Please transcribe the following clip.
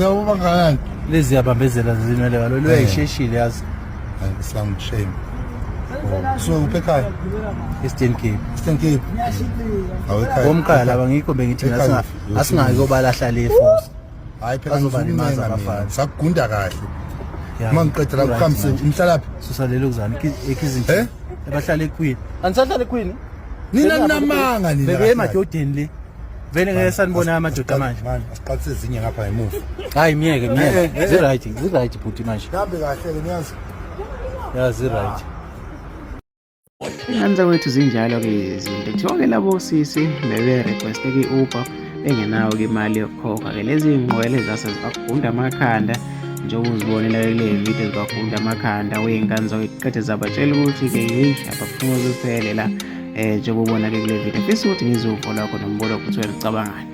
Uyabo bangakanani? Lezi ziyabambezela zinwele kalo luyayisheshile yazi. Hayi sami shame. So uphi ekhaya? Eastern Cape. Eastern Cape. Awu ekhaya. Bomkhaya laba ngikho bengithi Ekhaya. asingayi kobalahla le force. Hayi phela Bazobalimaza ngizobalimaza abafana. Sakugunda kahle. Ya. Uma ngiqeda la Right kuhambise manje. umhlalaphi? Susa lelo kuzana eKizinti. Eh? Abahlala eQueen. Anisahlala eQueen? Nina ninamanga nina. Bebe emadodeni le. Vele ngeke sanibona amadoda manje. Manje asiqalise ezinye ngapha ngemuva. Hayi miyeke Eh, miyeke. eh, Zi right, zi right bhuti manje. Hambe kahle ke niyazi. Ya zi right. Ingane zakwethu zinjalo-ke izinto. Kuthiwa-ke labo sisi bebe-requeste ki-Uber bengenayo-ke imali yokukhokha-ke. Lezi iy'ngqwele zase zibagunda amakhanda njengoba uzibonela kule video zibagunda amakhanda wey'ngane zakwethu qede zabatshela ukuthi-ke yeyi abaphume bephele la um njengoba ubona-ke kule video. Fisa ukuthi ngizwe uvo lwakho nombono ukuthi wena ucabangani.